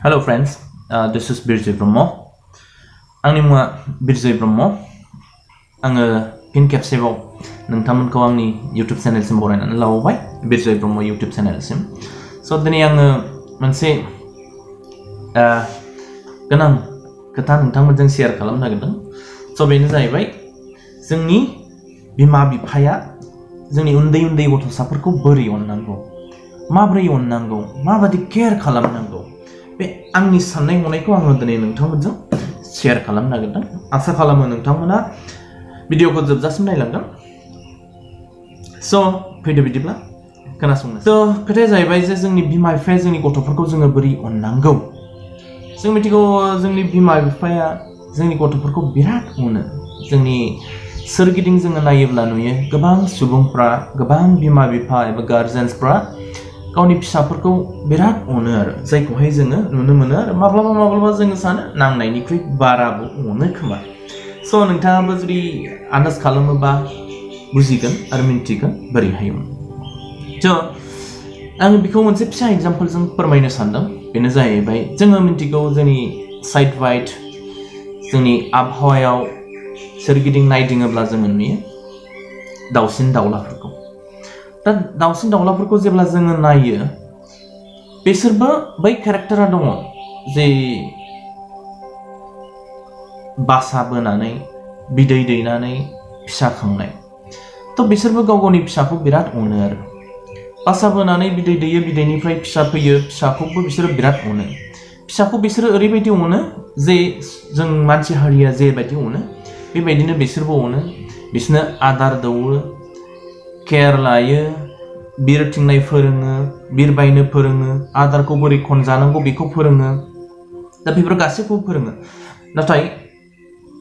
Hello friends, this is Birjoy Brahma. आंनि मुङा बिरजय ब्रह्म. आङो फिन खेबसेबाव नोंथांमोनखौ आंनि YouTube चेनेलसिम बरायनानै लाबोबाय, बिरजय ब्रह्म YouTube चेनेलसिम. स' दिनै आङो मोनसे गोनां खोथा नोंथांमोनजों शेयार खालामनो नागिरदों. स' बेनो जाहैबाय जोंनि बिमा बिफाया जोंनि उन्दै उन्दै गथ'साफोरखौ बोरै अननांगौ, माबोरै अननांगौ, माबादि केयार खालामनांगौ. बे आंनि साननाय हनायखौ आङो दिनै नोंथांमोनजों शेयार खालामनो नागिरदों. आसा खालामो नोंथांमोना भिडिअखौ जोबजासिम नायलांगोन. स' फैदो बिदिब्ला खोनासंनो. स' खोथाया जाहैबाय जे जोंनि बिमा बिफाया जोंनि गथ'फोरखौ जोङो बोरै अननांगौ. जों मिथिगौ जोंनि बिमा बिफाया जोंनि गथ'फोरखौ बिराद अनो. जोंनि सोरगिदिं जोङो नायोब्ला नुयो गोबां सुबुंफ्रा, गोबां बिमा बिफा एबा गार्जेन्सफ्रा गावनि फिसाफोरखौ बिराद अनो आरो जायखौहाय जोङो नुनो मोनो आरो माब्लाबा जोङो सानो नांनायनिख्रुइ बाराबो अनो खोमा. स' नोंथाङाबो जुदि आन्दाज खालामोबा बुजिगोन आरो मिन्थिगोन बोरैहाय. स' आङो बेखौ मोनसे फिसा एग्जाम्पलजों फोरमायनो सानदों. बेनो जाहैबाय जोङो मिन्थिगौ जोंनि साइड वाइड जोंनि आबहावायाव सोरगिदिं नायदिङोब्ला जोङो नुयो दाउसिन दाउलाफोरखौ. दा दाउसिन दाउलाफोरखौ जेब्ला जोङो नायो, बिसोरबो बै केरेक्टारा दङ जे बासा बोनानै बिदै दैनानै फिसा खांनाय. थ' बिसोरबो गाव गावनि फिसाखौ बिराद अनो आरो बासा बोनानै बिदै दैयो, बिदैनिफ्राय फिसा फैयो, फिसाखौबो बिसोरो बिराद अनो. फिसाखौ बिसोरो ओरैबायदि अनो जे जों मानसि हारिया जेबायदि अनो बेबायदिनो बिसोरबो अनो. बिसोरनो आदार दौवो, केयार लायो, बिरथिंनाय फोरोङो, बिरबायनो फोरोङो, आदारखौ बोरै खनजानांगौ बेखौ फोरोङो. दा बेफोर गासैखौबो फोरोङो. नाथाय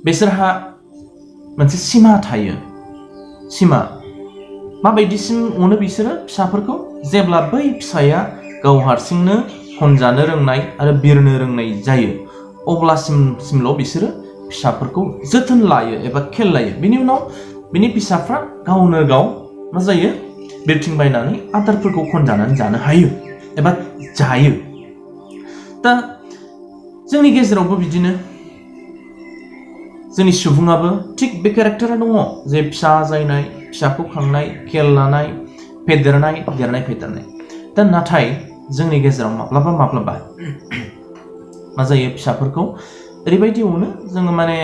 बिसोरहा मोनसे सिमा थायो. सिमा माबायदिसिम अनो बिसोरो फिसाफोरखौ जेब्ला बै फिसाया गाव हारसिंनो खनजानो रोंनाय आरो बिरनो रोंनाय जायो अब्लासिमल' बिसोरो फिसाफोरखौ जोथोन लायो एबा खेल लायो. बिनि उनाव बिनि फिसाफ्रा गावनो गाव मा जायो, बिरथिंबायनानै आदारफोरखौ खनजानानै जानो हायो एबा जायो. दा जोंनि गेजेरावबो बिदिनो जोंनि सुबुङाबो थिग बे केरेक्टारा दङ जे फिसा जायनाय, फिसाखौ खांनाय, खेल लानाय, फेदेरनाय, देरनाय फेदेरनाय. दा नाथाय जोंनि गेजेराव माब्लाबा मा जायो, फिसाफोरखौ ओरैबायदि अनो जोङो माने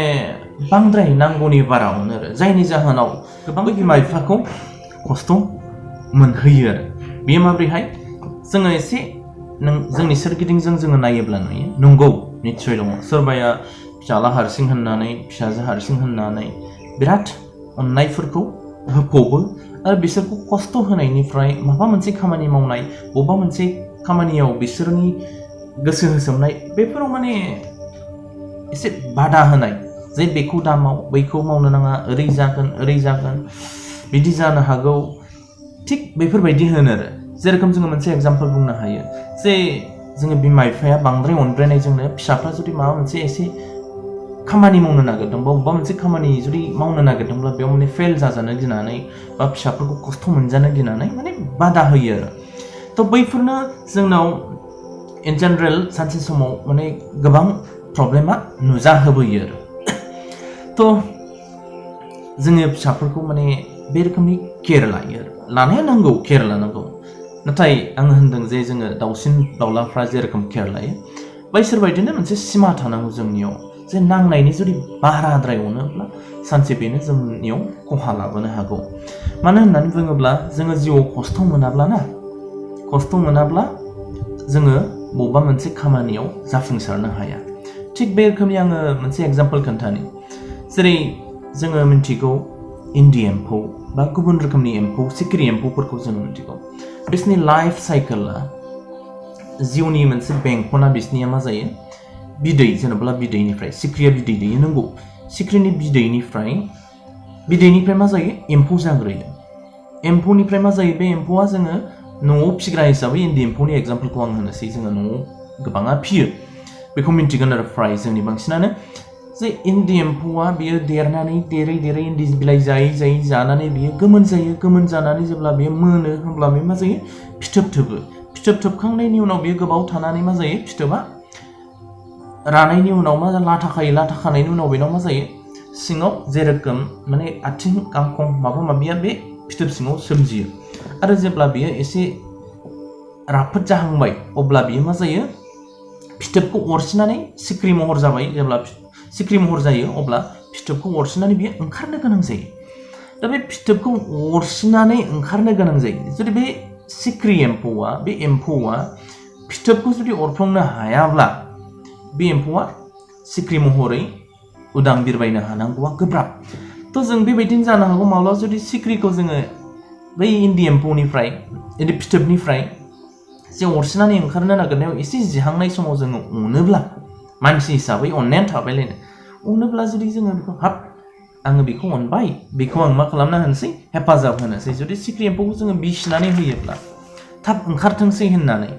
बांद्राय नांगौनि बारा अनो आरो जायनि जाहोनाव गोबां बिमा बिफाखौ खस्थ' मोनहोयो आरो. बेयो माब्रैहाय, जोङो एसे जोंनि सोरगिदिंजों जोङो नायोब्ला नुयो, नंगौ निस्सय दङ. सोरबाया फिसाला हारसिं होननानै, फिसाजो हारसिं होननानै बिराद अननायफोरखौ होफबो आरो बिसोरखौ खस्थ' होनायनिफ्राय माबा मोनसे खामानि मावनाय, बबेबा मोनसे खामानियाव बिसोरनि गोसो होसोमनाय, बेफोराव माने एसे बादा होनाय जे बेखौ दा माव, बैखौ मावनो नाङा, ओरै जागोन, बिदि जानो हागौ, थिग बेफोरबायदि होनो आरो. जेरोखोम जोङो मोनसे एग्जाम्पल बुंनो हायो जे जोङो बिमा बिफाया बांद्राय अनब्रायनायजोंनो फिसाफ्रा जुदि माबा मोनसे एसे खामानि मावनो नागिरदोंबा, बबेबा मोनसे खामानि जुदि मावनो नागिरदोंब्ला बेयाव माने फेल जाजानो गिनानै बा फिसाफोरखौ खस्थ' मोनजानो गिनानै माने बादा होयो आरो. थ' बैफोरनो जोंनाव इन जेनेरेल सानसे समाव माने गोबां प्रब्लेमा नुजाहोबोयो आरो. थ' जोङो फिसाफोरखौ माने बे रोखोमनि केयार लायो आरो लानाया नांगौ, केयार लानांगौ. नाथाय आङो होनदों जे जोङो दाउसिन दाउलाफ्रा जेरोखोम केयार लायो बैसोर बायदिनो मोनसे सिमा थानांगौ जोंनियाव. जे नांनायनि जुदि बाराद्राय अनोब्ला सानसे बेनो जोंनियाव खहा लाबोनो हागौ. मानो होननानै बुङोब्ला जोङो जिउआव खस्थ' मोनाब्ला जोङो बबेबा मोनसे खामानियाव जाफुंसारनो हाया. थिग बे रोखोमनि आङो मोनसे एग्जाम्पल खोन्थानि. जेरै जोङो मिन्थिगौ इन्दि एम्फौ बा गुबुन रोखोमनि एम्फौ, सिखिरि एम्फौफोरखौ जोङो मिन्थिगौ. बिसोरनि लाइफ साइकेला, जिउनि मोनसे बेंखना बिसनिया मा जायो, बिदै, जेनेबा बिदैनिफ्राय सिख्रिया बिदै दैयो, नंगौ. सिख्रिनि बिदैनिफ्राय मा जायो, एम्फौ जाग्रोयो. एम्फौनिफ्राय मा जायो, बे एम्फौआ जोङो न'आव फिग्रा हिसाबै इन्दि एम्फौनि एग्जाम्पलखौ आं होनोसै. जोङो न'आव गोबाङा फियो, बेखौ मिन्थिगोन आरो फ्राय जोंनि बांसिनानो जे इन्दि एम्फौआ बियो देरै इन्दि बिलाइ जायै जानानै बियो गोमोन जायो. गोमोन जानानै जेब्ला बियो मोनो होमब्ला बे मा जायो, फिथोब थोबो. फिथोब थोबखांनायनि उनाव बियो गोबाव थानानै मा जायो, फिथोबा रानायनि उनाव मा लाथा खानायनि उनाव बेनाव मा जायो सिङाव जेरोखोम माने आथिं गांखं माबा माबिया बे फिथोब सिङाव सोमजियो आरो जेब्ला बियो एसे राफोद जाहांबाय अब्ला बियो मा जायो फिथोबखौ अरसिनानै सिख्रि महर जाबाय जेब्ला सिख्रि महर जायो अब्ला फिथोबखौ अरसिनानै बियो ओंखारनो गोनां जायो दा बे फिथोबखौ अरसिनानै ओंखारनो गोनां जायो जुदि बे सिख्रि एम्फौआ बे एम्फौआ फिथोबखौ जुदि अरफ्लंनो हायाब्ला बे एम्फौआ सिख्रि महरै उदां बिरबायनो हानांगौआ गोब्राब थ' जों बेबायदिनो जानो हागौ माब्लाबा जुदि सिख्रिखौ जोङो बै इन्दि एम्फौनिफ्राय इन्दि फिथोबनिफ्राय जे अरसिनानै ओंखारनो नागिरनायाव एसे जिहांनाय समाव जोङो अनोब्ला मानसि हिसाबै अननायानो थाबायलायनो अनोब्ला जुदि जोङो बेखौ हाब आङो बेखौ अनबाय बेखौ आं मा खालामना होनोसै हेफाजाब होनोसै जुदि सिख्रि एम्फौखौ जोङो बिसिनानै होयोब्ला थाब ओंखारथोंसै होननानै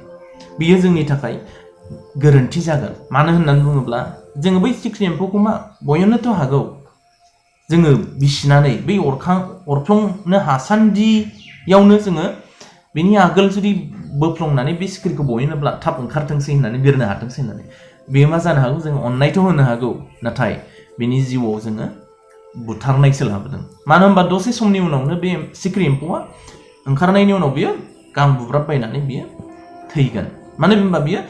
बियो जोंनि थाखाय गोरोन्थि जागोन मानो होननानै बुङोब्ला जोङो बै सिख्रि एम्फौखौ मा बयनोथ' हागौ जोङो बिसिनानै बै अरफ्लंनो हासान्दियावनो जोङो बेनि आगोल जुदि बोफ्लंनानै बे सिख्रिखौ बयनोब्ला थाब ओंखारथोंसै होननानै बिरनो हाथोंसै होननानै बेयो मा जानो हागौ जोङो अननायथ' होनो हागौ नाथाय बेनि जिउआव जोङो बुथारनायसो लाबोदों मानो होनबा दसे समनि उनावनो बे सिख्रि एम्फौआ ओंखारनायनि उनाव बियो गां बुब्राबबायनानै बियो थैगोन मानो होनबा बियो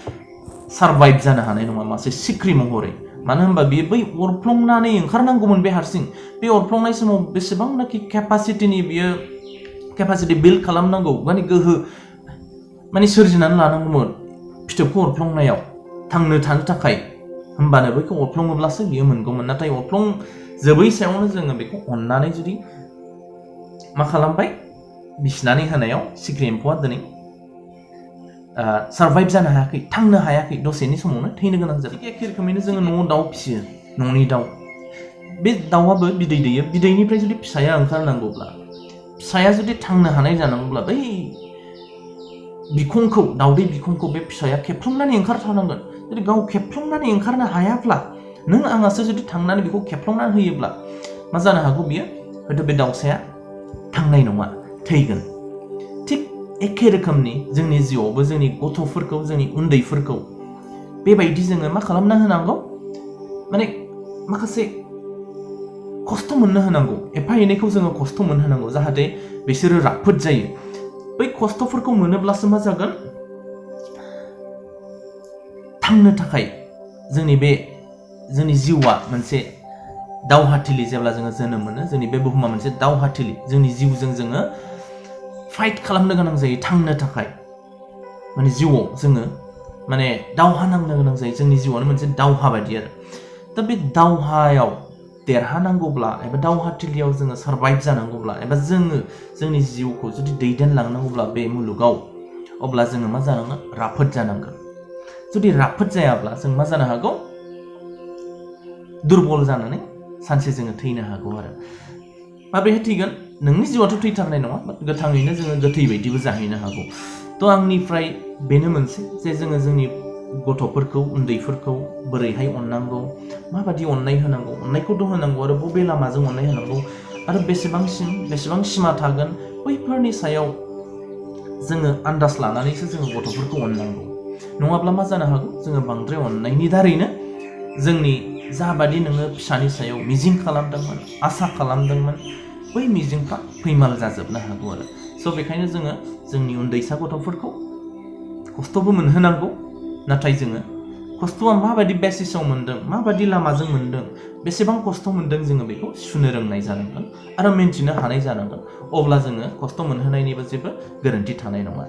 सारभाइभ जानो हानाय नङा मासे सिख्रि महरै मानो होनबा बियो बै अरफ्लंनानै ओंखारनांगौमोन बे हारसिं बे अरफ्लंनाय समाव बेसेबांनाखि केपासिटि बिल्ड खालामनांगौ माने गोहो माने सोरजिनानै लानांगौमोन फिथोबखौ अरफ्लंनायाव थांनो थानो थाखाय होमबानो बैखौ अरफ्लङोब्लासो बियो मोनगौमोन नाथाय अरफ्लंजोबै सायावनो जोङो बेखौ अननानै जुदि मा खालामबाय बिसिनानै होनायाव सिख्रि एम्फौआ दिनै सारभाइभ जानो हायाखै थांनो हायाखै दसेनि समावनो थैनो गोनां जादों एखे रोखोमैनो जोङो न'आव दाउ फिसियो न'नि दाउ बे दाउआबो बिदै दैयो बिदैनिफ्राय जुदि फिसाया ओंखारनांगौब्ला फिसाया जुदि थांनो हानाय जानांगौब्ला बै बिखंखौ दाउदै बिखंखौ बे फिसाया खेबफ्लंनानै ओंखारथारनांगोन जुदि गाव खेबफ्लंनानै ओंखारनो हायाब्ला नों आंहासो जुदि थांनानै बेखौ खेबफ्लंनानै होयोब्ला मा जानो हागौ बियो हयथ' बे दाउसाया थांनाय नङा थैगोन थिग एखे रोखोमनि जोंनि जिउआवबो जोंनि गथ'फोरखौ जोंनि उन्दैफोरखौ बेबायदि जोङो मा खालामना होनांगौ माने माखासे खस्थ' मोननो होनांगौ एफा एनैखौ जोङो खस्थ' मोनहोनांगौ जाहाथे बिसोरो राफोद जायो बै खस्थ'फोरखौ मोनोब्लासो मा जागोन थांनो थाखाय जोंनि जिउआ मोनसे दावहाथिलि जेब्ला जोङो जोनोम मोनो जोंनि बे बुहुमा मोनसे दावहाथिलि जोंनि जिउजों जोङो फाइट खालामनो गोनां जायो थांनो थाखाय माने जिउआव जोङो माने दावहा नांनो गोनां जायो जोंनि जिउआनो मोनसे दावहा बायदि आरो दा बे दावहायाव देरहानांगौब्ला एबा दावहाथिलियाव जोङो सारभाइभ जानांगौब्ला एबा जोङो जोंनि जिउखौ जुदि दैदेनलांनांगौब्ला बे मुलुगाव अब्ला जोङो मा जानांगोन राफोद जानांगोन जुदि राफोद जायाब्ला जों मा जानो हागौ दुरबल जानानै सानसे जोङो थैनो हागौ आरो माब्रैहाय थैगोन नोंनि जिउआथ' थैथारनाय नङा गोथाङैनो जोङो गोथै बायदिबो जाहैनो हागौ थ' आंनिफ्राय बेनो मोनसे जे जोङो जोंनि गथ'फोरखौ उन्दैफोरखौ बोरैहाय अननांगौ माबादि अननाय होनांगौ अननायखौथ' होनांगौ आरो बबे लामाजों अननाय होनांगौ आरो बेसेबां सिमा थागोन बैफोरनि सायाव जोङो आन्दाज लानानैसो जोङो गथ'फोरखौ अननांगौ नङाब्ला मा जानो हागौ जोङो बांद्राय अननायनि दारैनो जोंनि जाबादि नोङो फिसानि सायाव मिजिं खालामदोंमोन आसा खालामदोंमोन बै मिजिंफ्रा फैमाल जाजोबनो हागौ आरो स' बेखायनो जोङो जोंनि उन्दैसा गथ'फोरखौ खस्थ'बो मोनहोनांगौ नाथाय जोङो खस्थ'आ माबायदि बेसिसाव मोन्दों माबायदि लामाजों मोन्दों बेसेबां खस्थ' मोन्दों जोङो बेखौ सुनो रोंनाय जानांगोन आरो मिन्थिनो हानाय जानांगोन अब्ला जोङो खस्थ' मोनहोनायनिबो जेबो गोरोन्थि थानाय नङा